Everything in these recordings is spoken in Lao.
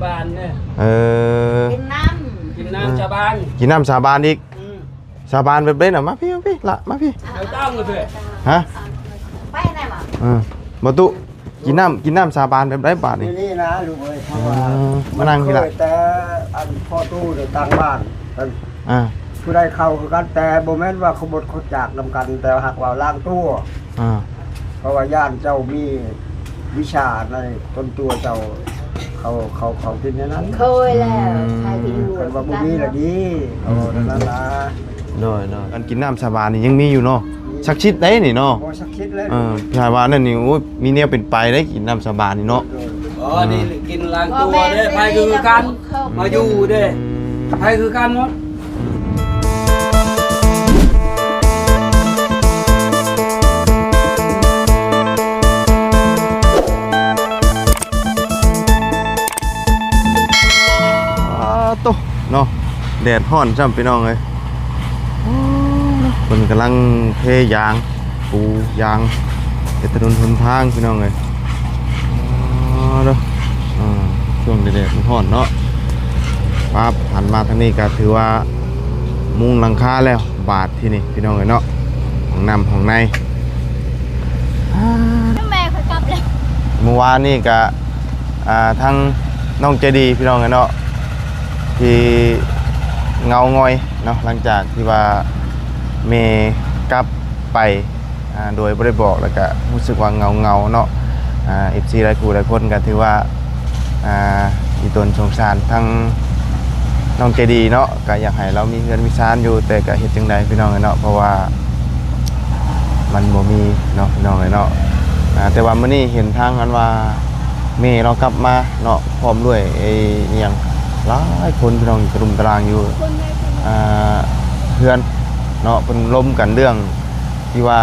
ບານເດ້. ເອີ ກິນນ້ຳ ກິນນ້ຳ ເອີ ສາບານ ກິນນ້ຳສາບານອີກ. ອືມ ສາບານແບບໃດນະ? ມາພີ້ ມາພີ້ ລະ ມາພີ້. ເອົາຕັ້ງເລີຍ. ຮະ? ໄປໄດ້ບໍ່? ເອີ ບໍ່ຕຸ ກິນນ້ຳ ກິນນ້ຳສາບານແບບໃດບາດນີ້? ນີ້ນະລູກເອີຍ ເພາະວ່າ ເອີ ມານັ່ງພີ້ລະ. ແຕ່ອັນພໍ່ຕູ້ໃນຕ່າງບ້ານ ອ່າ ຜູ້ໃດເຂົ້າຄືກັນ ແຕ່ບໍ່ແມ່ນວ່າຂະບົດຂົດຈາກນຳກັນ ແຕ່ຫາກວ່າລ້າງຕົວ. ອ່າ ເພາະວ່າຢ້ານເຈົ້າມີວິຊາໃນຕົນຕົວເຈົ້າ ເຂົາ ເຂົາ ເຂົາເປັນແນວນັ້ນ. ເຄີຍແລ້ວ ອືມ ໃຜທີ່ຢູ່ ຄັນວ່າບໍ່ມີລະດີ ອືມ ເອົານັ້ນລະ. ໂດຍ ໂດຍ ອັນກິນນ້ຳສາບານນີ້ຍັງມີຢູ່ເນາະ? ສັກສິດໄດ໋ນີ້ເນາະ. ບໍ່ສັກສິດແລ້ວ. ເອີ ຖ້າວ່ານັ້ນນີ້ ໂອ້ຍ ມີແນວເປັນໄປໄດ໋ ກິນນ້ຳສາບານນີ້ເນາະ. ໂດຍ ອໍ ອືມ ນີ້ກິນລ້າງຕົວເດ້ ໃຜຄືກັນ ມາຢູ່ເດ້ ອືມ ໃຜຄືກັນໝົດ. ອາ ໂຕ ເນາະ ແດດຮ້ອນຊ້ຳ ພີ່ນ້ອງເອີຍ. ເພິ່ນກຳລັງເທຢາງ ປູຢາງ ເຮັດຖະໜົນຫົນທາງ ພີ່ນ້ອງເອີຍ. ອໍ ເດີ ອ່າ ຊ່ວງແດດໆ ມັນຮ້ອນເນາະ. ປາບ ຫັນມາທາງນີ້ກໍຖືວ່າມຸງຫຼັງຄາແລ້ວ ບາດທີນີ້ ພີ່ນ້ອງເອີຍເນາະ. ຫ້ອງນ້ຳຫ້ອງໃນ ແມ່ຂ້ອຍກັບແລ້ວ. ມື້ວານນີ້ກະ ອ່າ ທາງນ້ອງໃຈດີ ພີ່ນ້ອງເອີຍເນາະ ທີ່ເງົາງອຍເນາະ ຫຼັງຈາກທີ່ວ່າແມ່ກັບໄປ ອ່າ ໂດຍບໍ່ໄດ້ບອກ ແລ້ວກະຮູ້ສຶກວ່າເຫງົາໆເນາະ. ອ່າ ເອັຟຊີ ຫຼາຍຜູ້ຫຼາຍຄົນກໍຖືວ່າ ອ່າ ອີ່ຕົນສົງສານທັງນ້ອງໃຈດີເນາະ ກໍຢາກໃຫ້ລາວມີເຮືອນມີຊານຢູ່ ແຕ່ກໍເຮັດຈັ່ງໃດ ພີ່ນ້ອງເອີຍເນາະ ເພາະວ່າມັນບໍ່ມີເນາະ ພີ່ນ້ອງເອີຍເນາະ. ອ່າ ແຕ່ວ່າມື້ນີ້ເຫັນທາງອັນວ່າແມ່ລາວກັບມາເນາະ ພ້ອມດ້ວຍໄອ້ອີ່ຫຍັງຫຼາຍຄົນ ພີ່ນ້ອງ ກະລຸມກະລາງຢູ່ ອ່າ ເຮືອນເນາະ ເພິ່ນລົມກັນເລື່ອງ ທີ່ວ່າ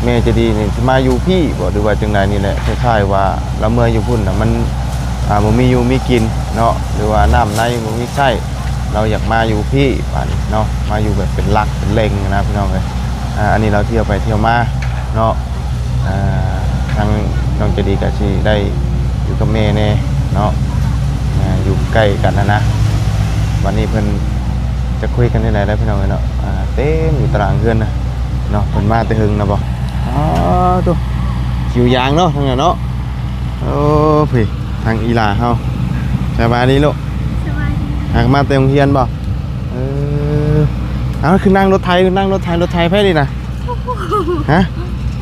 ແມ່ໃຈດີນີ້ຊິມາຢູ່ພີ້ບໍ ຫຼືວ່າຈັ່ງໃດນີ້ແຫຼະ. ຄ້າຍໆວ່າລາວເມືອຢູ່ພຸ້ນນະ ມັນ ອ່າ ບໍ່ມີຢູ່ມີກິນເນາະ ຫຼືວ່ານ້ຳໃນບໍ່ມີໃຊ້ ລາວຢາກມາຢູ່ພີ້ບາດນີ້ເນາະ ມາຢູ່ແບບເປັນຫຼັກເປັນແຫຼ່ງນະ ພີ່ນ້ອງເອີຍ. ອ່າ ອັນນີ້ລາວທ່ຽວໄປທ່ຽວມາເນາະ. ອ່າ ທາງນ້ອງໃຈດີກໍຊິໄດ້ຢູ່ກັບແມ່ແດ່ເນາະ ອ່າ ຢູ່ໃກ້ກັນຫັ້ນນະ. ບາດນີ້ເພິ່ນຈະຄຸຍກັນແນວໃດລະ ພີ່ນ້ອງເອີຍເນາະ. ອ່າ ເຕັມຢູ່ຕາລາງເຮືອນນະເນາະ ເພິ່ນມາແຕ່ເຫິງນະບໍ. ອໍ ໂທ້ ຄິວຢາງເນາະ ທາງນັ້ນເນາະ. ໂອ້ ພີ້ ທາງອີ່ຫຼ້າເຮົາ ສະບາຍດີລູກ? ສະບາຍດີ. ຫາກມາແຕ່ໂຮງຮຽນບໍ? ເອີ ເອົາ ຂຶ້ນນັ່ງລົດໄຖ ຂຶ້ນນັ່ງລົດໄຖ ລົດໄຖໃຜນີ້ນະ? ຮະ?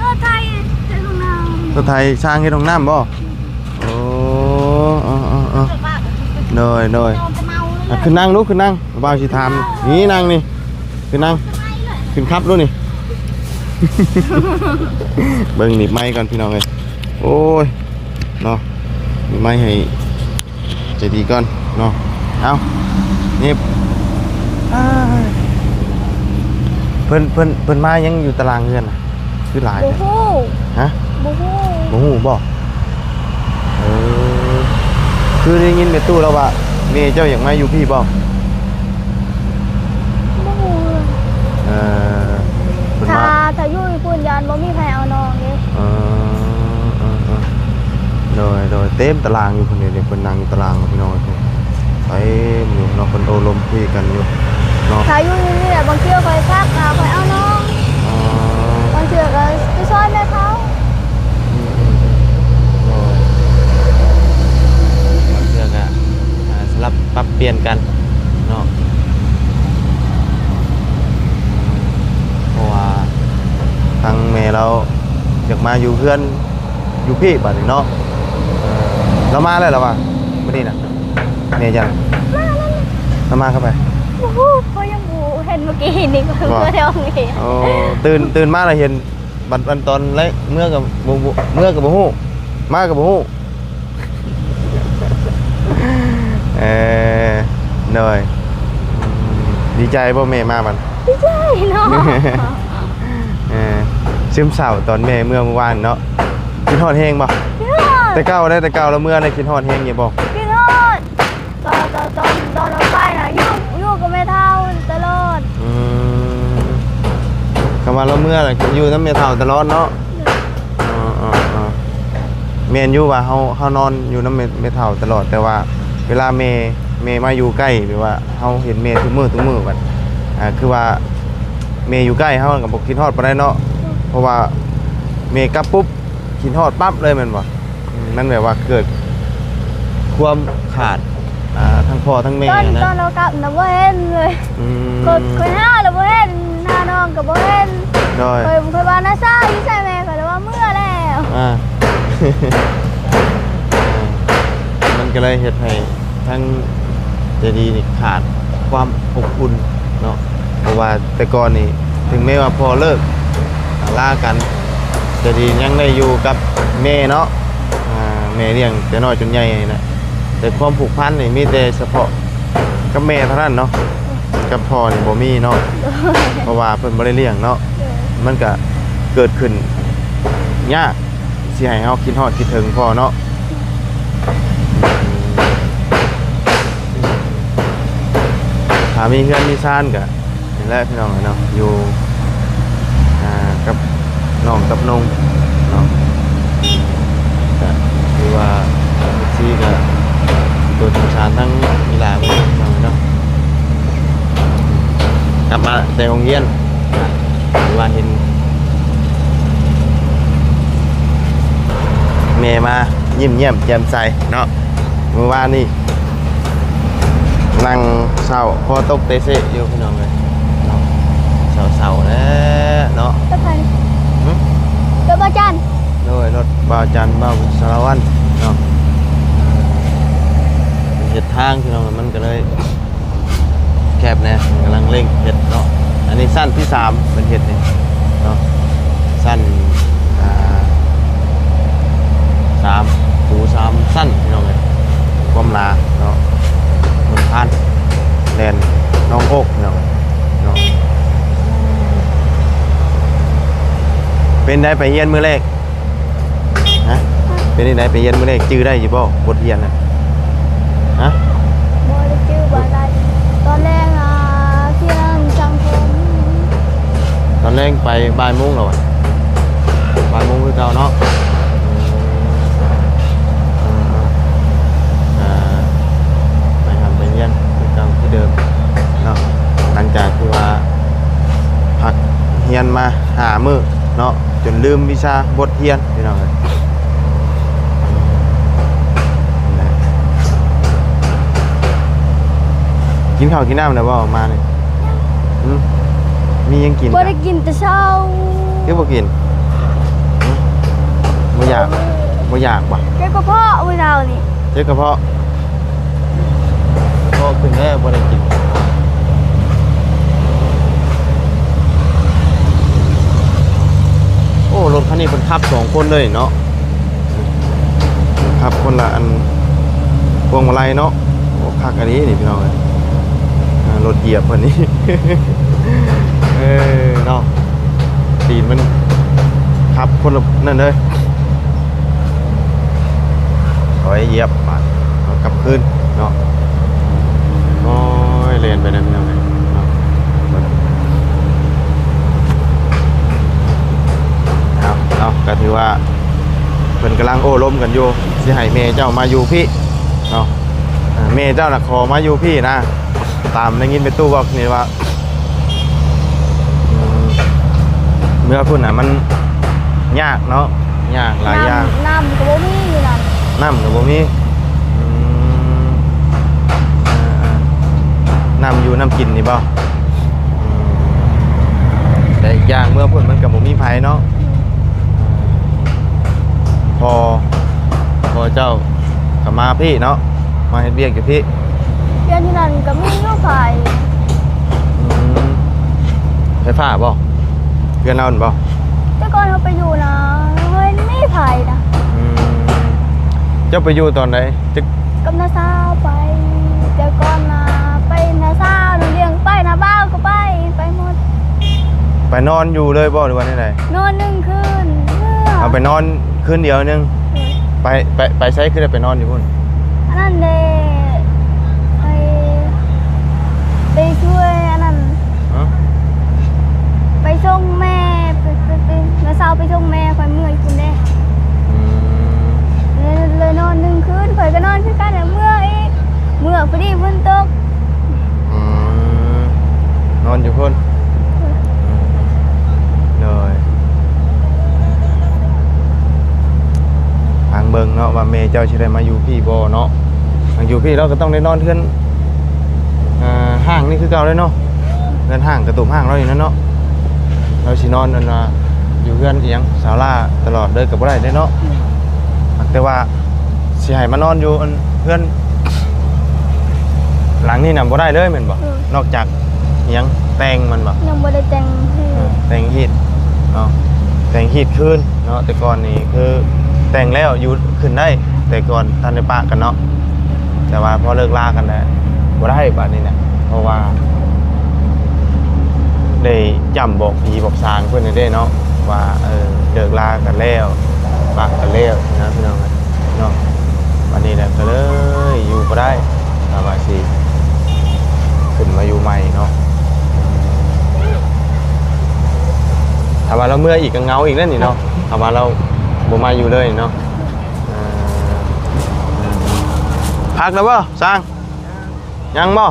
ລົດໄຖເຮັດຫ້ອງນ້ຳ ລົດໄຖຊ່າງເຮັດຫ້ອງນ້ຳບໍ? ໂອ້ ເອີ ເອີ ເອີ ໂດຍ ໂດຍ. ອ່ະ ຂຶ້ນນັ່ງລູກ ຂຶ້ນນັ່ງ ບ່າວຊິຖາມ. ນີ້ນັ່ງນີ້ ຂຶ້ນນັ່ງ ຂຶ້ນຂັບລູກນີ້. ເບິ່ງໜີບໄມ້ກ່ອນ ພີ່ນ້ອງເອີຍ. ໂອ້ຍ ເນາະ ໜີບໄມ້ໃຫ້ໃຈດີກ່ອນເນາະ. ເອົາ ນີ້ ເພິ່ນ ເພິ່ນ ເພິ່ນມາຍັງຢູ່ຕາລາງເຮືອນນະ ຄືຫຼາຍແທ້? ບໍ່ຮູ້. ຮະ? ບໍ່ຮູ້. ບໍ່ຮູ້ບໍ? ເອີ ຄືໄດ້ຍິນແມ່ຕູ້ລາວວ່າ ແມ່ເຈົ້າຢາກມາຢູ່ພີ້ບໍ? ບໍ່ຮູ້. ເອີ ເພິ່ນວ່າ ຖ້າ ຖ້າຢູ່ຍີ່ປຸ່ນຢ້ານບໍ່ມີໃຜເອົານ້ອງເດ້. ເອີ ເອີ ເອີ ໂດຍ ໂດຍ. ເຕັມຕາລາງຢູ່ພຸ້ນເດ ເພິ່ນນັ່ງຢູ່ຕາລາງ ພີ່ນ້ອງ. ເຕັມຢູ່ເນາະ ເພິ່ນໂອ້ລົມຄຸຍກັນຢູ່ເນາະ. ຖ້າຢູ່ນີ້ແຫຼະ ບາງເທື່ອຂ້ອຍພັກ ຂ້ອຍເອົານ້ອງ. ອໍ ບາງເທື່ອກໍໄປຊ່ອຍແມ່ເຖົ້າ. ອືມ ອືມ ອືມ ໂດຍ. ບາງເທື່ອກໍ ອ່າ ສະຫຼັບປັບປ່ຽນກັນເນາະ ເພາະວ່າທາງແມ່ລາວຢາກມາຢູ່ເຮືອນ ຢູ່ພີ້ບາດນີ້ເນາະ. ເອີ ລາວມາແລ້ວລະວ່າ ມື້ນີ້ນະ ແມ່ເຈົ້າ ມາແລ້ວ ລາວມາກັບໃຜ? ບໍ່ຮູ້ ຂ້ອຍຍັງບໍ່ເຫັນ ມື້ກີ້ນີ້ຂ້ອຍບໍ່ໄດ້ອອກເຫັນ. ໂອ້ ຕື່ນ ຕື່ນມາແລ້ວເຫັນ ບັດ ບັດຕອນແລງເມືອກໍບໍ່ ບໍ່ ເມືອກໍບໍ່ຮູ້ ມາກໍບໍ່ຮູ້. ເອີ ໂດຍ. ອືມ ດີໃຈບໍ່ແມ່ມາບັດ? ດີໃຈເນາະ. ເອີ ຊຶມເສົ້າຕອນແມ່ເມືອມື້ວານເນາະ. ຄິດຮອດແຮງບໍ່? ຄິດຮອດ. ແຕ່ເກົ່າເດ້ ແຕ່ເກົ່າລາວເມືອນີ້ ຄິດຮອດແຮງຢູ່ບໍ່? ຄິດຮອດ. ຕອນ ຕອນ ຕອນ ຕອນລາວໄປນະ ຢູ່ ຢູ່ກັບແມ່ເຖົ້າຕະຫຼອດ. ອືມ ຄຳວ່າລາວເມືອນະ ຢູ່ນຳແມ່ເຖົ້າຕະຫຼອດເນາະ. ເອີ ເອີ ເອີ. ແມ່ນຢູ່ວ່າເຮົາ ເຮົານອນຢູ່ນຳແມ່ ແມ່ເຖົ້າຕະຫຼອດ ແຕ່ວ່າເວລາແມ່ ແມ່ມາຢູ່ໃກ້ ແບບວ່າເຮົາເຫັນແມ່ທຸກມື້ ທຸກມື້ ບັດ ອ່າ ຄືວ່າແມ່ຢູ່ໃກ້ເຮົາກໍບໍ່ຄິດຮອດປານໃດເນາະ ເພາະວ່າແມ່ກັບປຸບ ຄິດຮອດປັບເລີຍແມ່ນບໍ່? ອືມ ມັນແບບວ່າເກີດຄວາມຂາດ ອ່າ ທັງພໍ່ທັງແມ່ ຕອນ ນະ ຕອນລາວກັບນະບໍ່ເຫັນເລີຍ ອືມ ຂ້ອຍ ຂ້ອຍຫາລະບໍ່ເຫັນ ຫານ້ອງກໍບໍ່ເຫັນ ໂດຍ ຂ້ອຍ ຂ້ອຍວ່ານ້າສາວຢູ່ໃສແມ່ ຂ້ອຍລະວ່າເມືອແລ້ວ ອ່າ ມັນກໍເລີຍເຮັດໃຫ້ ທັງໃຈດີນີ້ຂາດຄວາມອົບອຸ່ນເນາະ ເພາະວ່າແຕ່ກ່ອນນີ້ ເຖິງແມ້ວ່າພໍ່ເລີກ ອ່າ ລາກັນ ໃຈດີຍັງໄດ້ຢູ່ກັບແມ່ເນາະ ອ່າ ແມ່ລ້ຽງແຕ່ນ້ອຍຈົນໃຫຍ່ນີ້ແຫຼະ ແຕ່ຄວາມຜູກພັນນີ້ມີແຕ່ສະເພາະກັບແມ່ເທົ່ານັ້ນເນາະ ກັບພໍ່ນີ້ບໍ່ມີເນາະ ເພາະວ່າເພິ່ນບໍ່ໄດ້ລ້ຽງເນາະ ມັນກະເກີດຂຶ້ນຍາກ ຊິໃຫ້ເຮົາຄິດຮອດຄິດເຖິງພໍ້ເນາະ ຖ້າມີເຮືອນມີຊານກະນີ້ແຫຼະພີ່ນ້ອງເອີຍເນາະ ຢູ່ ອ່າ ກັບນ້ອງກັບນົງເນາະ ກະຖືວ່າ ເອັຟຊີ ກະຕົວສງສານທັງອີ່ຫຼ້າເນາະ ເນາະ ກັບມາແຕ່ໂຮງຮຽນ ຫຼືວ່າເຫັນແມ່ມາຍິ້ມແຍ້ມແຈ່ມໃສເນາະ ມື້ວານນີ້ນັ່ງເສົ້າ ຄໍຕົກເຕເຊະຢູ່ພີ່ນ້ອງເອີຍເນາະ ເສົ້າໆແລ້ວເນາະ ລົດໃຜ? ຫຶ? ລົດບ່າວຈັນ ໂດຍ ລົດບ່າວຈັນ ບ່າວບຸນສາລະວັນເນາະ ເຮັດທາງພີ່ນ້ອງ ມັນກໍເລີຍ ແຄບແດ່ ກຳລັງເລັ່ງເຮັດເນາະ ອັນນີ້ຊັ້ນທີສາມເພິ່ນເຮັດນີ້ເນາະ ຊັ້ນ ອ່າ ສາມ ປູສາມຊັ້ນພີ່ນ້ອງເອີຍ ຄວາມໜາເນາະ ເພິ່ນຜ່ານແດນໜອງໂອກພີ່ນ້ອງເນາະ ເປັນໃດໄປຮຽນມື້ແລກ? ຮະ ເປັນຈັ່ງໃດໄປຮຽນມື້ແລກ ຈື່ໄດ້ຢູ່ບໍ່ ບົດຮຽນນະ? ຮະ ບໍ່ໄດ້ຈື່ ບໍ່ໄດ້ ຕອນແລງ ອ່າ ຮຽນສັງຄົມ ຕອນແລງໄປບ່າຍໂມງແລ້ວຫວາ? ບ່າຍໂມງຄືເກົ່າເນາະ ເອີ ເອີ ເອີ ໄປຮ່ຳໄປຮຽນຄືເກົ່າຄືເດີມເນາະ ຫຼັງຈາກທີ່ວ່າພັກຮຽນມາຫ້າມື້ເນາະ ຈົນລືມວິຊາບົດຮຽນ ພີ່ນ້ອງເອີຍ ກິນເຂົ້າກິນນ້ຳແລ້ວບໍ່ ອອກມານີ້? ຫຶ? ມີຫຍັງກິນ? ບໍ່ໄດ້ກິນແຕ່ເຊົ້າ. ຄືບໍ່ກິນ? ຫຶ? ບໍ່ຢາກ? ບໍ່ຢາກບໍ່? ເຈັບກະເພາະມື້ເຊົ້ານີ້. ເຈັບກະເພາະ? ກະເພາະຂຶ້ນແລ້ວ ບໍ່ໄດ້ກິນ. ໂອ້ ລົດຄັນນີ້ເພິ່ນຂັບສອງຄົນເລີຍເນາະ. ຂັບຄົນລະອັນພວງມາໄລເນາະ. ໂອ້ ຄັກອີ່ຫຼີນີ້ພີ່ນ້ອງເອີຍ. ອ່າ ລົດຢຽບເພິ່ນນີ້ ເອີເນາະ. ຕີນມັນຂັບຄົນລະນັ້ນເລີຍ. ເອົາໄວ້ຢຽບບາດ ເອົາກັບຄືນເນາະ. ໂອ້ຍ ແລ່ນໄປນຳພີ່ນ້ອງເອີຍເນາະ. ເອົາເນາະ ກະຖືວ່າ ເພິ່ນກຳລັງໂອ້ລົມກັນຢູ່ ຊິໃຫ້ແມ່ເຈົ້າມາຢູ່ພີ້ເນາະ. ອ່າ ແມ່ເຈົ້ານະຂໍມາຢູ່ພີ້ນະ. ຕາມໄດ້ຍິນແມ່ຕູ້ເວົ້ານີ້ວ່າ ອືມ ເມືອພຸ້ນນະມັນຍາກເນາະ ຍາກຫຼາຍຢ່າງ. ນ້ຳ ນ້ຳກະບໍ່ມີຢູ່ນັ້ນ. ນ້ຳກະບໍ່ມີ. ອືມ ເອີ ເອີ ນ້ຳຢູ່ນ້ຳກິນນີ້ບໍ່? ອືມ ແຕ່ອີກຢ່າງເມືອພຸ້ນມັນກະບໍ່ມີໃຜເນາະ. ອືມ ພໍ່ ພໍ່ເຈົ້າກະມາພີ້ເນາະ ມາເຮັດວຽກຢູ່ພີ້. ເຮືອນຢູ່ນັ້ນກະມີຢູ່ໄຟ. ອືມ ໄຟຟ້າບໍ່? ເຮືອນລາວຫັ້ນບໍ່? ແຕ່ກ່ອນເຮົາໄປຢູ່ນະ ເຮົາເຫັນມີໄຟນະ. ອືມ ເຈົ້າໄປຢູ່ຕອນໃດ? ຈັກ ກັບນ້າສາວໄປ ແຕ່ກ່ອນນະ ໄປນ້າສາວນະລ້ຽງໄປ ນ້າບ່າວກະໄປ ໄປໝົດ. ໄປນອນຢູ່ເລີຍບໍ່ ຫຼືວ່າແນວໃດ? ນອນໜຶ່ງຄືນ ເອົາໄປນອນຄືນດຽວໜຶ່ງ. ໂດຍ. ໄປ ໄປ ໄປໃສຄືໄດ້ໄປນອນຢູ່ພຸ້ນ? ອັນນັ້ນເດ ໄປ ໄປຊ່ວຍອັນນັ້ນ. ຮະ? ໄປສົ່ງແມ່ ໄປ ໄປ ໄປ ນ້າສາວໄປສົ່ງແມ່ ຂ້ອຍເມືອຢູ່ພຸ້ນເດ. ອືມ ເລີຍນອນໜຶ່ງຄືນ ຂ້ອຍກໍນອນຄືກັນ ເມື່ອອີກ ເມື່ອພໍດີຝົນຕົກ. ອືມ ນອນຢູ່ພຸ້ນ. ໂດຍ ຟັງເບິ່ງເນາະ ວ່າແມ່ເຈົ້າຊິໄດ້ມາຢູ່ພີ້ບໍ່ເນາະ. ມາຢູ່ພີ້ລາວກໍຕ້ອງໄດ້ນອນເຮືອນ ອ່າ ຮ້າງນີ້ຄືເກົ່າເລີຍເນາະ. ເຮືອນຮ້າງ ກະຕູບຮ້າງລາວນີ້ນະເນາະ. ລາວຊິນອນອັນວ່າຢູ່ເຮືອນອີ່ຫຍັງ ສາວລາຕະຫຼອດເລີຍກໍບໍ່ໄດ້ເດ້ເນາະ. ແຕ່ວ່າຊິໃຫ້ມານອນຢູ່ອັນເຮືອນຫຼັງນີ້ນະບໍ່ໄດ້ເລີຍແມ່ນບໍ່? ອືມ ນອກຈາກອີ່ຫຍັງ ແຕ່ງແມ່ນບໍ່? ຍັງບໍ່ໄດ້ແຕ່ງ. ເອີ ແຕ່ງຮີດເນາະ ແຕ່ງຮີດຄືນເນາະ. ແຕ່ກ່ອນນີ້ຄືແຕ່ງແລ້ວຢູ່ຂຶ້ນໄດ້ ແຕ່ກ່ອນທັນໄດ້ປະກັນເນາະ. ແຕ່ວ່າພໍເລີກລາກັນແລ້ວບໍ່ໄດ້ບາດນີ້ນະ ເພາະວ່າໄດ້ຈ້ຳບອກຜີບອກສາງເພິ່ນແລ້ວເດ້ເນາະ ວ່າ ເອີ ເລີກລາກັນແລ້ວ ປະກັນແລ້ວນະ ພີ່ນ້ອງເອີຍເນາະ. ບາດນີ້ແຫຼະກໍເລີຍຢູ່ບໍ່ໄດ້ ຖ້າວ່າຊິຂຶ້ນມາຢູ່ໃໝ່ເນາະ. ຖ້າວ່າລາວເມືອອີກກໍເຫງົາອີກແລ້ວນີ້ເນາະ ຖ້າວ່າລາວບໍ່ມາຢູ່ເລີຍເນາະ. ເອີ ພັກແລ້ວບໍ່ຊ່າງ? ຍັງບໍ່?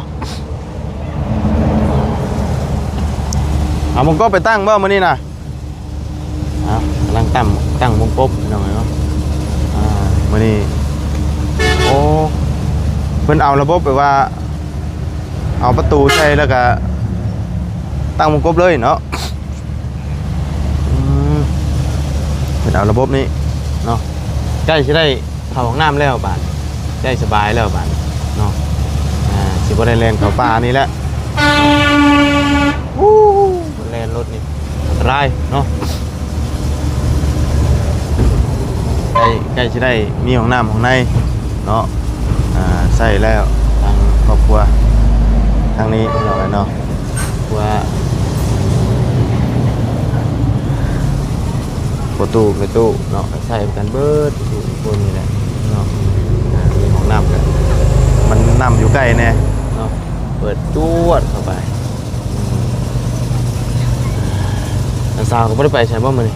ເອົາມົງກົບໄປຕັ້ງບໍ່ມື້ນີ້ນະ? ເອົາ ກຳລັງຕັ້ງ ຕັ້ງມົງກົບ ພີ່ນ້ອງເອີຍເນາະ. ອ່າ ມື້ນີ້ ໂອ້ ເພິ່ນເອົາລະບົບແບບວ່າ ເອົາປະຕູໃສ່ ແລ້ວກະຕັ້ງມົງກົບເລີຍເນາະ. ອືມ ເພິ່ນເອົາລະບົບນີ້ເນາະ ໃກ້ຊິໄດ້ເຂົ້າຫ້ອງນ້ຳແລ້ວບາດ ໃກ້ສະບາຍແລ້ວບາດເນາະ. ອ່າ ຊິບໍ່ໄດ້ແລ່ນເຂົ້າປ່ານີ້ແຫຼະ. ໂອ້ ແລ່ນລົດນີ້ອັນຕະລາຍເນາະ. ໃກ້ ໃກ້ຊິໄດ້ມີຫ້ອງນ້ຳຫ້ອງໃນເນາະ. ອ່າ ໃຊ້ແລ້ວທາງຄອບຄົວທາງນີ້ເນາະ ເນາະ ວ່າພໍ່ຕູ້ແມ່ຕູ້ເນາະ ໃຊ້ນຳກັນເບິດທຸກຄົນນີ້ແຫຼະເນາະ. ອ່າ ມີຫ້ອງນ້ຳ ກໍມັນນ້ຳຢູ່ໃກ້ແດ່ເນາະ ເປີດຈວດເຂົ້າໄປ. ອືມ ຫຼານສາວກໍບໍ່ໄດ້ໄປໃສບໍ່ມື້ນີ້?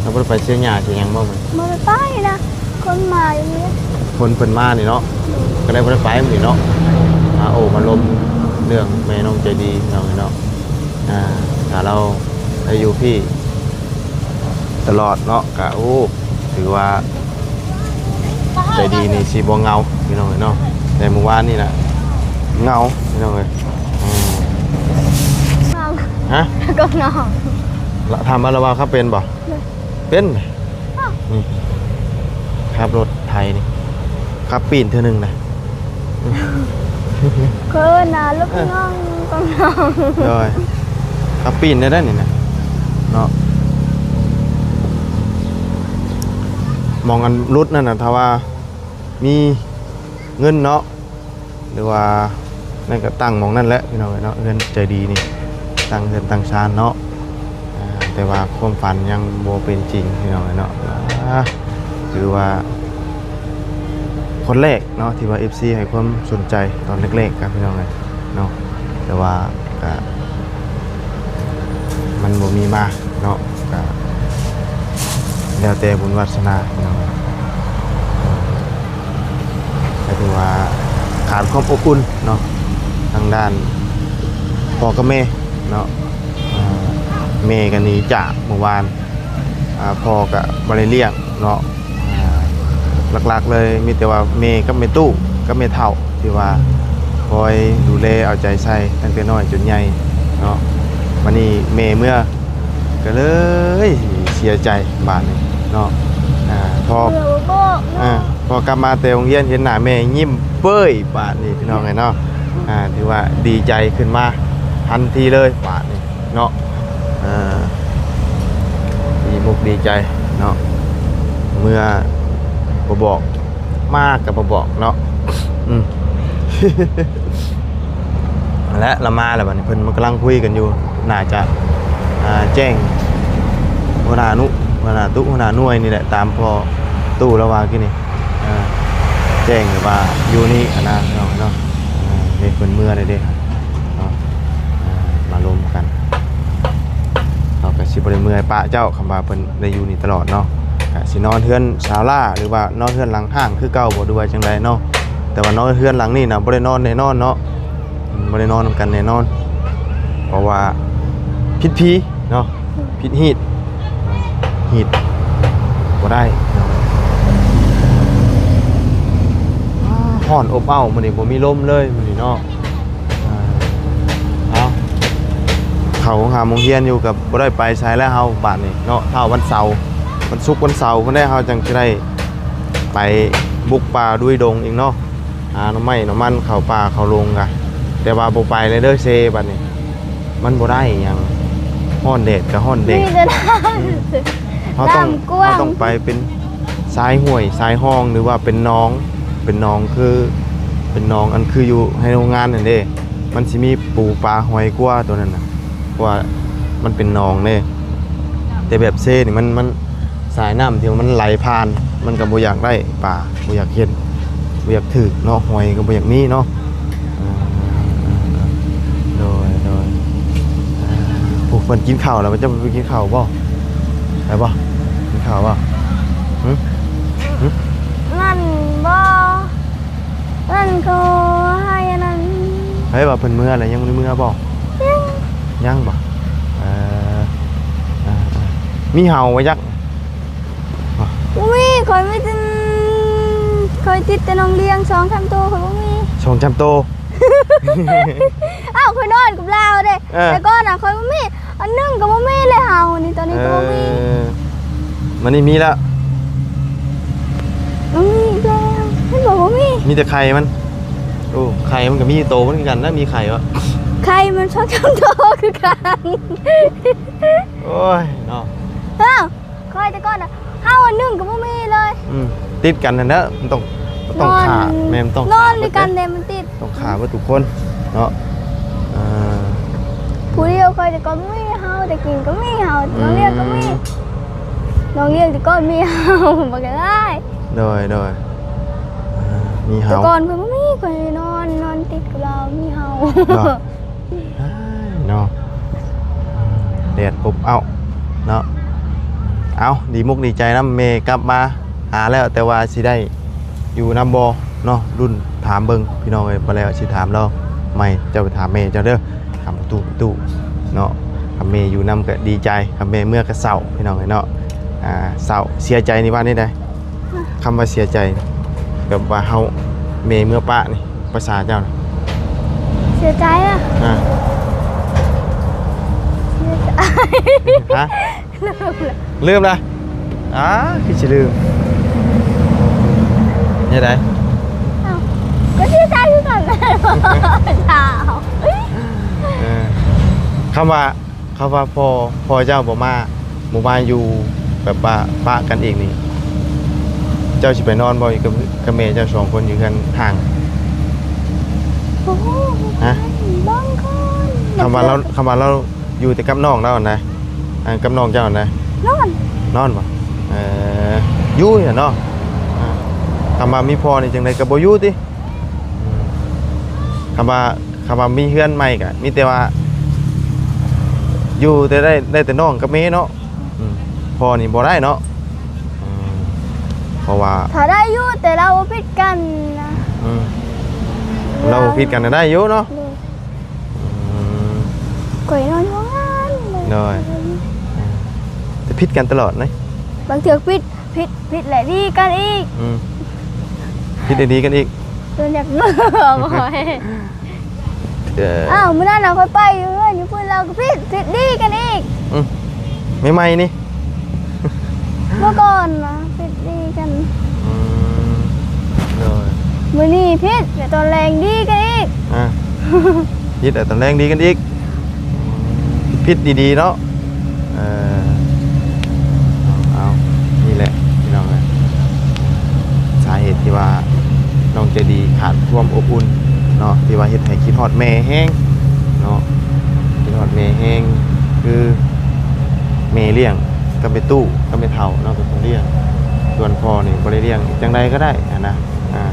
ເຮົາບໍ່ໄດ້ໄປເສຍຫຍ້າເສຍຫຍັງບໍ່ມື້ນີ້? ບໍ່ໄດ້ໄປນະ ຄົນມາຢູ່ນີ້ ຄົນເພິ່ນມານີ້ເນາະ. ໂດຍ ກໍເລີຍບໍ່ໄດ້ໄປມື້ນີ້ເນາະ ມາໂອ້ມາລົມເລື່ອງແມ່ນ້ອງໃຈດີເນາະ ເນາະ. ອ່າ ຖ້າລາວໄດ້ຢູ່ພີ້ຕະຫຼອດເນາະ ກະ ໂອ້ ຖືວ່າໃຈດີນີ້ຊິບໍ່ເຫງົາ ພີ່ນ້ອງເອີຍເນາະ. ແຕ່ມື້ວານນີ້ນະເຫງົາ ພີ່ນ້ອງເອີຍ. ອືມ ເຫງົາ ຮະ? ກໍເຫງົາ. ລະ ຖາມວ່າລາວເວົ້າຄຳເປັນບໍ່? ເປັນ. ນີ້ ຂັບລົດໄຖນີ້ ຂັບປີ້ນເທື່ອໜຶ່ງນະ ເຂີນນະ ລູກນ້ອງຂອງນ້ອງ. ໂດຍ ຂັບປີ້ນໄດ້ໄດ໋ນີ້ນະເນາະ. ໝ່ອງອັນຫຼຸດນັ້ນນະ ຖ້າວ່າມີເງິນເນາະ ຫຼືວ່ານັ້ນກໍຕັ້ງໝ່ອງນັ້ນແຫຼະ ພີ່ນ້ອງເອີຍເນາະ. ເຮືອນໃຈດີນີ້ ຕັ້ງເຮືອນຕັ້ງຊານເນາະ. ອ່າ ແຕ່ວ່າຄວາມຝັນຍັງບໍ່ເປັນຈິງ ພີ່ນ້ອງເອີຍເນາະ. ອ່າ ຖືວ່າຄົນແລກເນາະ ທີ່ວ່າເອັຟຊີໃຫ້ຄວາມສົນໃຈຕອນແລກໆ ກັບ ພີ່ນ້ອງເອີຍເນາະ. ແຕ່ວ່າກະມັນບໍ່ມີມາເນາະ ກະແລ້ວແຕ່ບຸນວາສະໜາ ພີ່ນ້ອງເອີຍ. ກໍຖືວ່າຂາດຄວາມອົບອຸ່ນເນາະ ທາງດ້ານພໍ່ກັບແມ່ເນາະ. ອ່າ ແມ່ກໍໜີຈາກມື້ວານ ອ່າ ພໍ່ກໍບໍ່ໄດ້ລ້ຽງເນາະ. ອ່າ ຫຼັກໆເລີຍມີແຕ່ວ່າແມ່ກັບແມ່ຕູ້ກັບແມ່ເຖົ້າ ທີ່ວ່າຄອຍດູແລເອົາໃຈໃສ່ຕັ້ງແຕ່ນ້ອຍຈົນໃຫຍ່ເນາະ. ບັດນີ້ແມ່ເມືອ ກໍເລີຍເສຍໃຈບາດນີ້ເນາະ. ອ່າ ພໍ ເມືອບໍ່ບອກເນາະ ອ່າ ພໍກັບມາແຕ່ໂຮງຮຽນເຫັນໜ້າແມ່ຍິ້ມເປີ້ຍບາດນີ້ ພີ່ນ້ອງເອີຍເນາະ. ອ່າ ຖືວ່າດີໃຈຂຶ້ນມາທັນທີເລີຍບາດນີ້ເນາະ. ອ່າ ດີມຸກດີໃຈເນາະ ເມືອບໍ່ບອກ ມາກໍບໍ່ບອກເນາະ. ອືມ ແລະລະມາແລ້ວ ບັດນີ້ເພິ່ນກຳລັງຄຸຍກັນຢູ່ ໜ້າຈະ ອ່າ ແຈ້ງຫົວໜ້ານຸ ຫົວໜ້າຕຸ ຫົວໜ້າໜ່ວຍນີ້ແຫຼະ ຕາມພໍ່ຕູ້ລາວວ່າກີ້ນີ້. ອ່າ ແຈ້ງແບບວ່າຢູ່ນີ້ຫັ້ນນະ ພີ່ນ້ອງເນາະ. ອ່າ ເດ້ ເພິ່ນເມືອແລ້ວເດ້ເນາະ. ອ່າ ມາລົມກັນ ເຮົາກໍຊິບໍ່ໄດ້ເມືອປະເຈົ້າ ຄຳວ່າເພິ່ນໄດ້ຢູ່ນີ້ຕະຫຼອດເນາະ. ຊິນອນເຮືອນສາວຫຼ້າ ຫຼືວ່ານອນເຮືອນຫຼັງຮ້າງຄືເກົ່າບໍ່ ຫຼືວ່າຈັ່ງໃດເນາະ? ແຕ່ວ່ານອນເຮືອນຫຼັງນີ້ນະ ບໍ່ໄດ້ນອນແນ່ນອນເນາະ. ອືມ ບໍ່ໄດ້ນອນນຳກັນແນ່ນອນ ເພາະວ່າຜິດຜີເນາະ ຜິດຮີດ ຮີດບໍ່ໄດ້ເນາະ. ຮ້ອນອົບເອົ້າ ມື້ນີ້ບໍ່ມີລົມເລີຍມື້ນີ້ເນາະ. ອ່າ ເອົາ ເຂົ້າໂຮງຮາມໂຮງຮຽນຢູ່ ກໍບໍ່ໄດ້ໄປໃສແລ້ວເຮົາບາດນີ້ເນາະ. ຖ້າວັນເສົາ ວັນສຸກ ວັນເສົາພຸ້ນແຫຼະ ເຮົາຈັ່ງຊິໄດ້ໄປບຸກປ່າລຸຍດົງອີກເນາະ. ຫາໜໍ່ໄມ້ໜໍ່ມັນ ເຂົ້າປ່າເຂົ້າດົງກະ ແຕ່ວ່າບໍ່ໄປເລີຍເດີເຊ ບາດນີ້ມັນບໍ່ໄດ້ຫຍັງ. ຮ້ອນແດດກໍຮ້ອນແດດ ມີແຕ່ນ້ຳ ອືມ ເຮົາຕ້ອງ ນ້ຳກວ້າງ ເຮົາຕ້ອງໄປເປັນສາຍຫ້ວຍສາຍຮ່ອງ ຫຼືວ່າເປັນໜອງ ເປັນໜອງ ຄືເປັນໜອງ ອັນຄືຢູ່ໃນໂຮງງານຫັ້ນເດ້ ມັນຊິມີປູປາຫອຍກວ່າໂຕນັ້ນນະ ເພາະວ່າມັນເປັນໜອງເດ້. ແຕ່ແບບເຊນີ້ມັນ ມັນ ສາຍນ້ຳທີ່ວ່າມັນໄຫຼຜ່ານ ມັນກໍບໍ່ຢາກໄດ້ປາ ບໍ່ຢາກເຫັນ ບໍ່ຢາກຖືກເນາະ ຫອຍກໍບໍ່ຢາກມີເນາະ. ອ່າ ໂດຍ ໂດຍ ອ່າ ຜູ້ເພິ່ນກິນເຂົ້າແລ້ວ ເຈົ້າໄປກິນເຂົ້າບໍ່? ໄປບໍ່? ກິນເຂົ້າບໍ່? ຫຶ? ຫຶ? ນັ້ນບໍ່ ນັ້ນເຂົາໃຫ້ອັນນັ້ນ ໃຜວ່າເພິ່ນເມືອແລ້ວ ຍັງບໍ່ໄດ້ເມືອບໍ່? ຍັງ ຍັງບໍ່? ເອີ ເອີ ເອີ ມີເຫົ່າບໍ່ຈັກ? ບໍ່ມີ ຂ້ອຍມີແຕ່ ຂ້ອຍຕິດແຕ່ນ້ອງລ້ຽງສອງສາມໂຕ ຂ້ອຍບໍ່ມີ ສອງສາມໂຕ. ອ້າວ ຂ້ອຍນອນກັບລາວເດ້ ເອີ ແຕ່ກ່ອນນະຂ້ອຍບໍ່ມີ ອັນໜຶ່ງກໍບໍ່ມີເລີຍ ເຮົານີ້ຕອນນີ້ກໍບໍ່ມີ. ເອີ ມັນນີ້ມີແລ້ວ ມັນມີອີກແລ້ວ ມັນບອກບໍ່ມີ ມີແຕ່ໄຂ່ມັນ. ໂອ້ ໄຂ່ມັນກໍມີໂຕມັນຄືກັນນະ ມີໄຂ່ວະ ໄຂ່ມັນສອງສາມໂຕຄືກັນ. ໂອ້ຍເນາະ ເອີ ຂ້ອຍແຕ່ກ່ອນນະ ເຮົາອັນໜຶ່ງກໍບໍ່ມີເລີຍ. ອືມ ຕິດກັນຫັ້ນແຫຼະ ມັນຕ້ອງ ມັນຕ້ອງຂ້າ ແມ່ນ ມັນຕ້ອງຂ້າ ນອນດ້ວຍກັນເດ້ ມັນຕິດ ຕ້ອງຂ້າເບິດທຸກຄົນເນາະ. ອ່າ ຜູ້ດຽວຂ້ອຍແຕ່ກ່ອນມີເຮົາ ແຕ່ກິນກໍມີເຮົາ ອືມ ນ້ອງລ້ຽງກໍມີ ນ້ອງລ້ຽງແຕ່ກ່ອນມີເຮົາ ບັກຫຼາຍ. ໂດຍ ໂດຍ ອ່າ ມີເຮົາ ແຕ່ກ່ອນຂ້ອຍບໍ່ມີ ຂ້ອຍນອນ ນອນຕິດກັບລາວ ມີເຮົາ ເນາະ. ເນາະ ແດດອົບເອົ້າເນາະ. ເອົ້າ ດີມຸກດີໃຈນຳ ແມ່ກັບມາຫາແລ້ວ ແຕ່ວ່າຊິໄດ້ຢູ່ນຳບໍ່ເນາະ ລຸ້ນຖາມເບິ່ງພີ່ນ້ອງເອີຍ. ບໍ່ແລ້ວຊິຖາມລາວໃໝ່ ເຈົ້າໄປຖາມແມ່ເຈົ້າເດີ ຖາມປະຕູ ປະຕູເນາະ. ຄັນແມ່ຢູ່ນຳກໍດີໃຈ ຄັນແມ່ເມືອກໍເສົ້າພີ່ນ້ອງເອີຍເນາະ. ອ່າ ເສົ້າ ເສຍໃຈນີ້ວ່າແນວໃດ? ຄຳວ່າເສຍໃຈ ແບບວ່າເຮົາ ແມ່ເມືອປະນີ້ ພາສາເຈົ້ານະ? ເສຍໃຈອະ? ອ່າ ເສຍໃຈ ຮະ? ລືມລະ ອ່າ ຄືຊິລືມ ແນວໃດ? ອ້າວ ກໍເສຍໃຈຄືກັນ ເອີ ຄຳວ່າ ຄຳວ່າພໍ່ ພໍ່ເຈົ້າບໍ່ມາ ບໍ່ມາຢູ່ ແບບວ່າປະກັນອີກນີ້ ເຈົ້າຊິໄປນອນບໍ່ ກັບ ກັບແມ່ເຈົ້າສອງຄົນຢູ່ເຮືອນຮ້າງ? ໂອ້ໂຫ ຮະ? ບາງຄົນ ຄຳວ່າລາວ ບາງເທື່ອ ຄຳວ່າລາວຢູ່ແຕ່ກັບນ້ອງລາວຫັ້ນນະ ອັນ ກັບນ້ອງເຈົ້າຫັ້ນນະ ນອນ ນອນບໍ່? ເອີ ຢູ່ຫັ້ນເນາະ. ອ່າ ຄຳວ່າມີພໍ່ນີ້ຈັ່ງໃດກໍບໍ່ຢູ່ຕິ? ອືມ ຄຳວ່າ ຄຳວ່າມີເຮືອນໃໝ່ກະມີແຕ່ວ່າຢູ່ແຕ່ໄດ້ ໄດ້ແຕ່ນ້ອງກັບແມ່ເນາະ. ອືມ ພໍ່ນີ້ບໍ່ໄດ້ເນາະ. ອືມ ເພາະວ່າ ຖ້າໄດ້ຢູ່ ແຕ່ລາວບໍ່ຜິດກັນນະ. ອືມ ລາວ ລາວບໍ່ຜິດກັນນະໄດ້ຢູ່ເນາະ. ໂດຍ ອືມ ຂ້ອຍນອນຫ້ອງງານ ໂດຍ ແຕ່ຜິດກັນຕະຫຼອດເນາະ ບາງເທື່ອຜິດ ຜິດ ຜິດແລ້ວດີກັນອີກ. ອືມ ຜິດແລ້ວດີກັນອີກ ເພິ່ນຢາກເໝື່ອບໍ່ຄ່ອຍ. ເອີ ອ້າວ ມື້ນັ້ນນະຂ້ອຍໄປຢູ່ເຮືອນຢູ່ພຸ້ນ ລາວກໍຜິດ ຜິດດີກັນອີກ. ອືມ ໃໝ່ໆນີ້ ເມື່ອກ່ອນນະຜິດດີກັນ. ອືມ ໂດຍ ມື້ນີ້ຜິດ ແຕ່ຕອນແລງດີກັນອີກ. ອ່າ ຜິດແຕ່ຕອນແລງດີກັນອີກ ຜິດດີໆເນາະ. ເອີ ເອົາ ນີ້ແຫຼະພີ່ນ້ອງເອີຍ ສາເຫດທີ່ວ່ານ້ອງໃຈດີຂາດຄວາມອົບອຸ່ນເນາະ ທີ່ວ່າເຮັດໃຫ້ຄິດຮອດແມ່ແຮງເນາະ ຄິດຮອດແມ່ແຮງ ຄືແມ່ລ້ຽງກັບແມ່ຕູ້ກັບແມ່ເຖົ້າເນາະ ເປັນຄົນລ້ຽງ ສ່ວນພໍ່ນີ້ບໍ່ໄດ້ລ້ຽງ ຈັ່ງໃດກໍໄດ້ຫັ້ນນະ. ອ່າ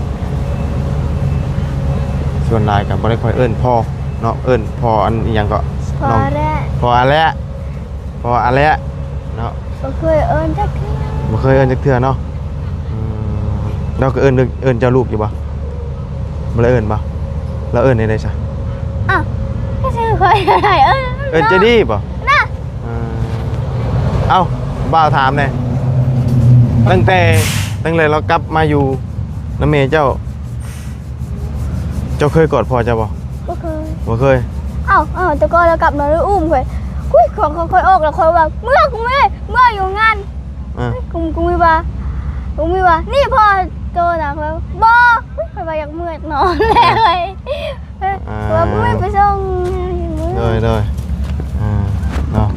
ສ່ວນຫຼາຍກໍບໍ່ໄດ້ຄ່ອຍເອີ້ນພໍ່ເນາະ ເອີ້ນພໍ່ອັນອີ່ຫຍັງເກາະ ພໍ່ ນ້ອງ ແລະ ພໍ່ອາແລະ ພໍອັນແຫຼະເນາະ ບໍ່ເຄີຍເອີ້ນຈັກເທື່ອ. ບໍ່ເຄີຍເອີ້ນຈັກເທື່ອເນາະ. ອືມ ລາວກໍເອີ້ນ ເອີ້ນເຈົ້າລູກຢູ່ບໍ່? ບໍ່ໄດ້ເອີ້ນບໍ່? ລາວເອີ້ນແນວໃດຊະ? ອ້າວ ກໍຊື່ຂ້ອຍໄດ້ ເອີ້ນ ເອີ້ນເຈົ້າດີບໍ່? ນະ ເອີ ເອົ້າ ບ່າວຖາມແດ່ ຕັ້ງແຕ່ ຕັ້ງແຕ່ລາວກັບມາຢູ່ນຳແມ່ເຈົ້າ ເຈົ້າເຄີຍກອດພໍ່ເຈົ້າບໍ່? ບໍ່ເຄີຍ ບໍ່ເຄີຍ. ເອົ້າ ເອົ້າ ແຕ່ກ່ອນລາວກັບມາລາວອຸ້ມຂ້ອຍ ອຸ້ຍ ຂ້ອຍ ຂ້ອຍອອກແລ້ວຂ້ອຍວ່າ ເມືອ ກູເມືອ ເມືອຢູ່ງານ ອ່າ ກູ ກູມີວ່າ ກູມີວ່າ ນີ້ພໍ່ໂຕນະ ຂ້ອຍວ່າ ບໍ່ ຂ້ອຍວ່າຢາກເມືອນອນແລ້ວ ອ່າ ວ່າບໍ່ມີໄປສົ່ງ. ໂດຍ ໂດຍ ອ່າ ເນາະ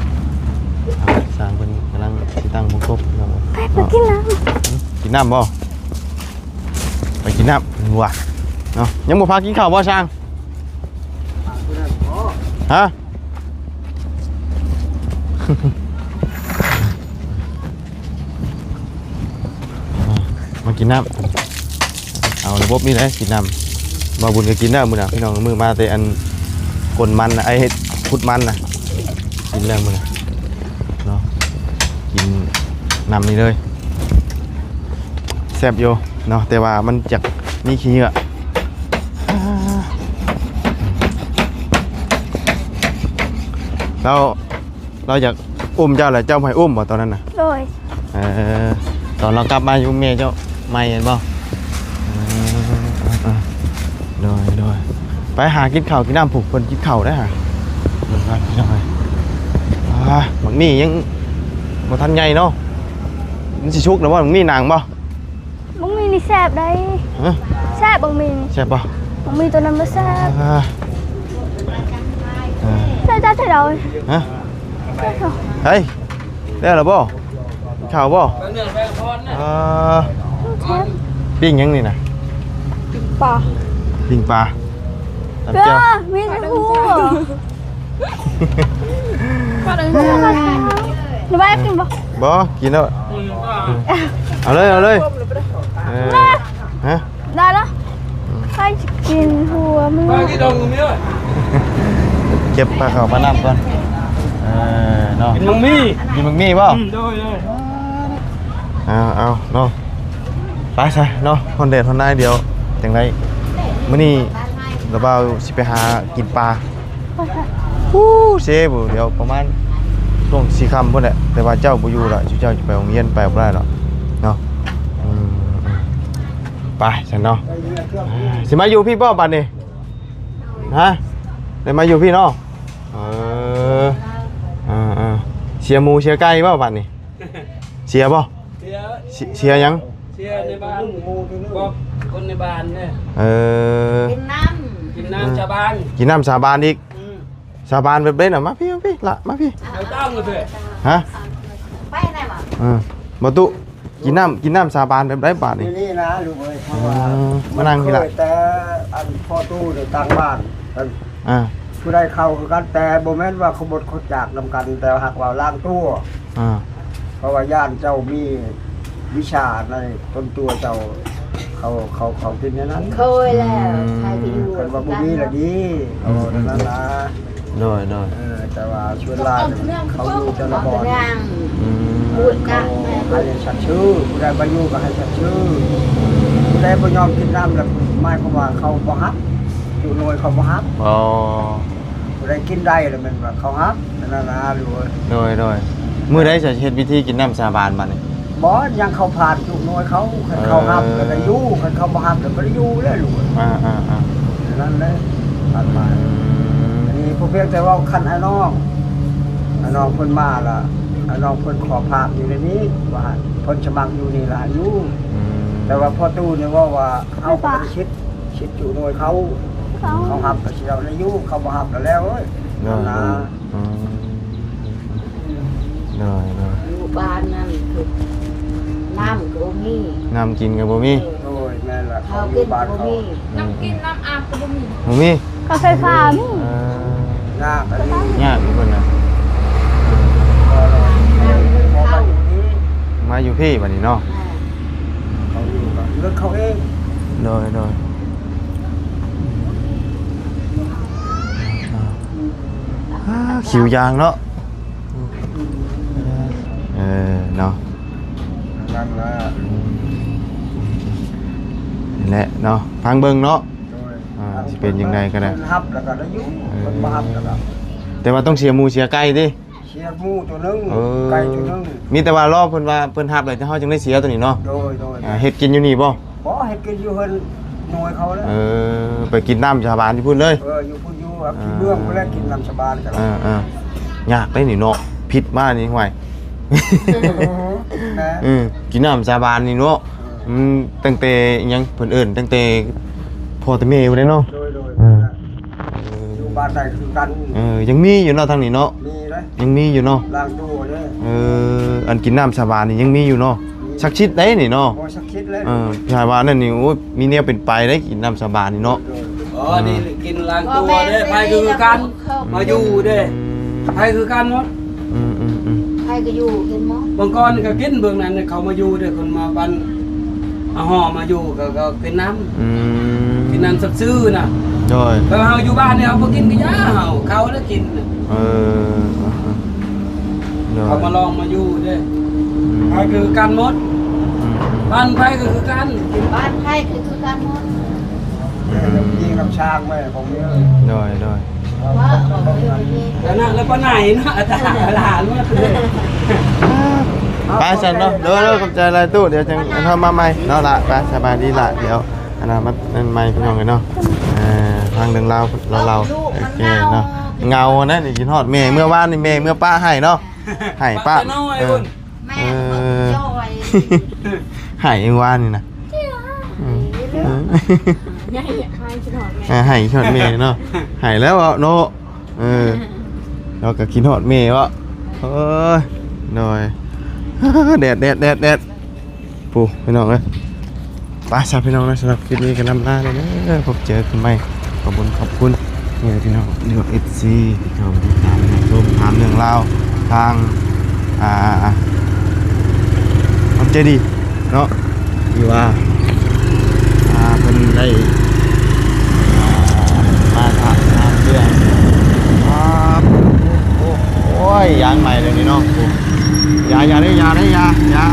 ຊ່າງເພິ່ນກຳລັງຊິຕັ້ງວົງກົບເນາະ. ໄປ ໄປກິນນ້ຳ ກິນນ້ຳບໍ່? ໄປກິນນ້ຳວ່າເນາະ. ຍັງບໍ່ພາກິນເຂົ້າບໍ່ຊ່າງ? ຮະ? ມາກິນນ້ຳ ເອົາລະບົບນີ້ແຫຼະກິນນ້ຳ. ບ່າວບຸນກໍກິນແລ້ວມື້ນະ ພີ່ນ້ອງ ມື້ມາແຕ່ອັນກົນມັນນະ ໄອ້ເຮັດຂຸດມັນນະ ກິນແລ້ວມື້ນະເນາະ. ກິນນ້ຳນີ້ເລີຍ ແຊບຢູ່ເນາະ ແຕ່ວ່າມັນຈະມີຂີ້ເຫຍື້ອ. ແລ້ວ ລາວຢາກອຸ້ມເຈົ້າ ແລ້ວເຈົ້າບໍ່ໃຫ້ອຸ້ມບໍ່ຕອນນັ້ນນະ? ໂດຍ ເອີ ຕອນລາວກັບມາຢູ່ແມ່ເຈົ້າໃໝ່ແມ່ນບໍ່? ເອີ ໂດຍ ໂດຍ ໄປຫາກິນເຂົ້າກິນນ້ຳ ຜູ້ເພິ່ນກິນເຂົ້າໄດ້ຫາ. ເບິ່ງກ່ອນພີ່ນ້ອງເອີຍ ອ່າ ບັກໝີ່ຍັງບໍ່ທັນໃຫຍ່ເນາະ. ມັນຊິສຸກແລ້ວບໍ່? ບັກໝີ່ໜັງບໍ່? ບັກໝີ່ນີ້ແຊບໄດ໋. ຮະ? ແຊບບັກໝີ່ນີ້. ແຊບບໍ່? ບັກໝີ່ໂຕນັ້ນບໍ່ແຊບ. ອ່າ ອ່າ ແຊບຈັດແທ້ດອກ. ຮະ? ເຮີ້ຍ ໄດ້ແລ້ວບໍ່? ກິນເຂົ້າບໍ່? ເອີ ແຊບ. ປີ້ງຫຍັງນີ້ນະ? ປີ້ງປາ ປີ້ງປາ ຕຳແຈ່ວ. ເອີ ມີແຕ່ຫູ. ໜູບໍ່ກິນບໍ່? ບໍ່ ກິນແລ້ວ. ເອົາເລີຍ ເອົາເລີຍ. ເອີ ຮະ? ໄດ້ລະ ໃຜຊິກິນຫົວມັນ? ເກັບປາເຂົ້າປານ້ຳກ່ອນ. ເອີ ເນາະ ກິນບັກໝີ່ ກິນບັກໝີ່ບໍ່? ອືມ ໂດຍ ໂດຍ. ເອົາ ເອົາເນາະ ໄປຊະເນາະ. ຮ້ອນແດດຮ້ອນນາຍ ດຽວຈັ່ງໃດ ມື້ນີ້ລະບ່າວຊິໄປຫາກິນປາ. ໂອ້ ເຊ ດຽວປະມານຊ່ວງສີ່ຄ່ຳພຸ້ນແຫຼະ ແຕ່ວ່າເຈົ້າບໍ່ຢູ່ລະ ເຈົ້າຊິໄປໂຮງຮຽນ ໄປບໍ່ໄດ້ດອກເນາະ. ອືມ ໄປຊັ້ນເນາະ. ຊິມາຢູ່ພີ້ບໍ່ບັດນີ້? ຮະ? ໄດ້ມາຢູ່ພີ້ເນາະ. ເອີ ເອີ ເອີ ເສຍໝູເສຍໄກ່ບໍ່ບັດນີ້? ເສຍບໍ່? ເສຍ ເສຍ ເສຍຫຍັງ? ເສຍໃນບ້ານ ບອກຄົນໃນບ້ານເດ້. ເອີ ກິນນ້ຳ ກິນນ້ຳ ເອີ ສາບານ ກິນນ້ຳສາບານອີກ. ອືມ ສາບານແບບໃດນະ? ມາພີ້ ມາພີ້ ລະ ມາພີ້. ເອົາຕັ້ງເລີຍ. ຮະ? ໄປໄດ້ບໍ່? ເອີ ບໍ່ຕຸ ກິນນ້ຳ ກິນນ້ຳສາບານແບບໃດບາດນີ້? ນີ້ນະລູກເອີຍ ເພາະວ່າ ເອີ ມານັ່ງພີ້ລະ ແຕ່ອັນພໍ່ຕູ້ໃນຕ່າງບ້ານ ອ່າ ຜູ້ໃດເຂົ້າຄືກັນ ແຕ່ບໍ່ແມ່ນວ່າຂະບົດຂົດຈາກນຳກັນ ແຕ່ຫາກວ່າລ້າງຕົວ. ອ່າ ເພາະວ່າຢ້ານເຈົ້າມີວິຊາໃນຕົນຕົວເຈົ້າ ເຂົາ ເຂົາ ເຂົາເປັນແນວນັ້ນ. ເຄີຍແລ້ວ ອືມ ໃຜທີ່ຢູ່ ຄັນວ່າບໍ່ມີລະດີ ເຂົາເວົ້າແນວນັ້ນນະ. ໂດຍ ໂດຍ ເອີ ແຕ່ວ່າສ່ວນຫຼາຍເຂົາຢູ່ແຕ່ລະບ່ອນ ອືມ ເຂົາໃຫ້ສັດຊື່ ຜູ້ໃດມາຢູ່ກໍໃຫ້ສັດຊື່. ຜູ້ໃດບໍ່ຍອມກິນນ້ຳ ລະໝາຍຄວາມວ່າເຂົາບໍ່ຮັບ ຢູ່ໜ່ວຍເຂົາບໍ່ຮັບ. ອໍ ຜູ້ໃດກິນໄດ້ລະແມ່ນວ່າເຂົາຮັບ ນັ້ນນະລູກເອີຍ. ໂດຍ ໂດຍ ມື້ໃດຈະເຮັດພິທີກິນນ້ຳສາບານບາດນີ້? ບໍ່ ຍັງເຂົ້າຜ່ານຈຸໜ່ວຍເຂົາ ຄັນເຂົາຮັບ ເອີ ລະໄດ້ຢູ່ ຄັນເຂົາບໍ່ຮັບລະບໍ່ໄດ້ຢູ່ແລ້ວລູກເອີຍ. ອ່າໆໆ ນັ້ນແຫຼະ ຜ່ານມາ. ອືມ ອັນນີ້ພວກພຽງແຕ່ເວົ້າຄັນອ້າຍນ້ອງ ອ້າຍນ້ອງເພິ່ນມາລະ ອ້າຍນ້ອງເພິ່ນຂໍພາກຢູ່ໃນນີ້ ວ່າເພິ່ນສະໝັກຢູ່ນີ້ລະໃຫ້ຢູ່. ອືມ ແຕ່ວ່າພໍ່ຕູ້ນີ້ເວົ້າວ່າ ເຮົາກໍບໍ່ໄດ້ສິດ ສິດຈຸໜ່ວຍເຂົາ ເຂົາ ເຂົາຮັບກໍຊິເອົາໄດ້ຢູ່ ເຂົາບໍ່ຮັບລະແລ້ວເອີຍ. ໂດຍ ນະ ໂດຍ ອືມ ໂດຍ ໂດຍ ຢູ່ບ້ານນັ້ນຄືນ້ຳກໍບໍ່ມີ ນ້ຳກິນກໍບໍ່ມີ. ໂດຍ ແມ່ນລະ ເຂົາຢູ່ບ້ານເຂົາ ນ້ຳກິນນ້ຳອາບກໍບໍ່ມີ ບໍ່ມີ ກາໄຟຟ້າມີ ເອີ ຍາກອັນນີ້ ຍາກຢູ່ເພິ່ນນະ. ມາຢູ່ພີ້ບາດນີ້ເນາະ ເຂົາຢູ່ກັບເຮືອນເຂົາເອງ. ໂດຍ ໂດຍ ອ່າ ຄິວຢາງເນາະ ເອີ ເນາະ. ນັ້ນລະ ນີ້ແຫຼະເນາະ ຟັງເບິ່ງເນາະ ໂດຍ ອ່າ ຊິເປັນຈັ່ງໃດກໍໄດ້ ເພິ່ນຮັບແລ້ວກໍໄດ້ຢູ່ ເອີ ເພິ່ນບໍ່ຮັບແລ້ວກໍ ແຕ່ວ່າຕ້ອງເສຍໝູເສຍໄກ່ຕິ? ເສຍໝູໂຕໜຶ່ງ ເອີ ໄກ່ໂຕໜຶ່ງ ມີແຕ່ວ່າລໍເພິ່ນວ່າເພິ່ນຮັບແລ້ວ ເຮົາຈຶ່ງໄດ້ເສຍໂຕນີ້ເນາະ ໂດຍ ໂດຍ ອ່າ ເຮັດກິນຢູ່ນີ້ບໍ່? ບໍ່ ເຮັດກິນຢູ່ເຮືອນນ້ອຍເຂົາແລ້ວ ເອີ ໄປກິນນ້ຳສາບານຢູ່ພຸ້ນເລີຍ ເອີ ຢູ່ພຸ້ນຢູ່ ອ່າ ກິນເມືອງພຸ້ນແຫຼະ ກິນນ້ຳສາບານກັນ ເອີໆ ຍາກເດ້ນີ້ເນາະ ຜິດມານີ້ ຫ້ວຍ ແມ່ນ ເອີ ກິນນ້ຳສາບານນີ້ເນາະ ເອີ ອືມ ຕັ້ງແຕ່ຫຍັງ ເພິ່ນເອີ້ນຕັ້ງແຕ່ພໍ່ແຕ່ແມ່ພຸ້ນເດ້ເນາະ ໂດຍໆ ອ່າ ເອີ ຢູ່ບ້ານໃດຄືກັນ ເອີ ຍັງມີຢູ່ເນາະ ທາງນີ້ເນາະ ມີເດ້ ຍັງມີຢູ່ເນາະ ລ້າງຕົວເດ້ ເອີ ອັນກິນນ້ຳສາບານນີ້ຍັງມີຢູ່ເນາະ ມີ ສັກສິດໄດ໋ນີ້ເນາະ ບໍ່ສັກສິດເລີຍ ເອີ ຖ້າວ່ານັ້ນນີ້ ໂອ້ຍ ມີແນວເປັນໄປໄດ໋ ກິນນ້ຳສາບານນີ້ເນາະ ໂດຍ ອໍ ນີ້ກິນລ້າງຕົວເດ້ ໃຜກໍຄືກັນ ມາຢູ່ເດ້ ອືມ ໃຜຄືກັນໝົດ ອືມໆໆ ໃຜກໍຢູ່ກິນໝົດ ບາງກ່ອນກໍກິນ ເບິ່ງນັ້ນເຂົາມາຢູ່ເດ້ ຄົນມາບ້ານ ເອົາຫໍ່ມາຢູ່ກໍ ກໍກິນນ້ຳ ອືມ ກິນນ້ຳສັກຊື່ນະ ໂດຍ ແຕ່ເຮົາຢູ່ບ້ານນີ້ເຮົາບໍ່ກິນກໍຢ່າ ເຮົາເຂົ້າແລ້ວກິນ ເອີ ໂດຍ ເຂົາມາລອງມາຢູ່ເດ້ ອືມ ໃຜຄືກັນໝົດ ອືມ ບ້ານໃຜກໍຄືກັນ ບ້ານໃຜກໍຄືກັນໝົດ ອືມ ຍິງນຳຊ້າງໄວ້ຂອງເມືອງ ໂດຍໆ ວ່າ ອັນນັ້ນແລ້ວປານໃດເນາະ ອາຈານຫຼານ ໄປຊັ້ນເນາະ ໂດຍໆ ຂອບໃຈຫຼາຍຕູ້ ດຽວຈັ່ງເຮົາມາໃໝ່ເນາະລະ ໄປ ສະບາຍດີລະ ດຽວ ອັນນັ້ນມັນ ນັ້ນໃໝ່ພີ່ນ້ອງເອີຍເນາະ ເອີ ຟັງເລື່ອງລາວລາວໆ ໂອເຄເນາະ ເຫງົານະ ນີ້ຄິດຮອດແມ່ ເມື່ອວານນີ້ແມ່ເມືອປະໃຫ້ເນາະ ໃຫ້ປະ ເອີ ແມ່ ເອີ ເອີ ໃຫ້ເມື່ອວານນີ້ນະ ເອີ ໃຫ້ ໃຫ້ຄິດຮອດແມ່ ເອີ ໃຫ້ຄິດຮອດແມ່ເນາະ ໃຫ້ແລ້ວເນາະ ເອີ ເຮົາກໍຄິດຮອດແມ່ເນາະ ໂອ້ຍ ໂດຍ ແດດ ແດດ ແດດ ແດດ ພຸ້ນ ພີ່ນ້ອງເອີຍ ໄປຊະພີ່ນ້ອງເນາະ ສຳລັບຄລິບນີ້ກໍລ່ຳລາແລ້ວເດີ ພົບເຈີກັນໃໝ່ ຂອບຄຸນ ຂອບຄຸນ ນີ້ພີ່ນ້ອງ ເອີ ເອັຟຊີ ທີ່ເຂົ້າມາຕິດຕາມຮັບຊົມ ຖາມເລື່ອງລາວທາງ ອ່າ ວັດເຈດີເນາະ ທີ່ວ່າ ອ່າ ເພິ່ນໄດ້ ອ່າ ມາຖາມ ຖາມເລື່ອງ ອ່າ ໂອ້ ໂອ້ ໂອ້ຍ ຢາງໃໝ່ດຽວນີ້ເນາະ ໂອ້ ຢ່າ ຢ່າເດ້ ຢ່າເດ້ ຢ່າ ຢ່າ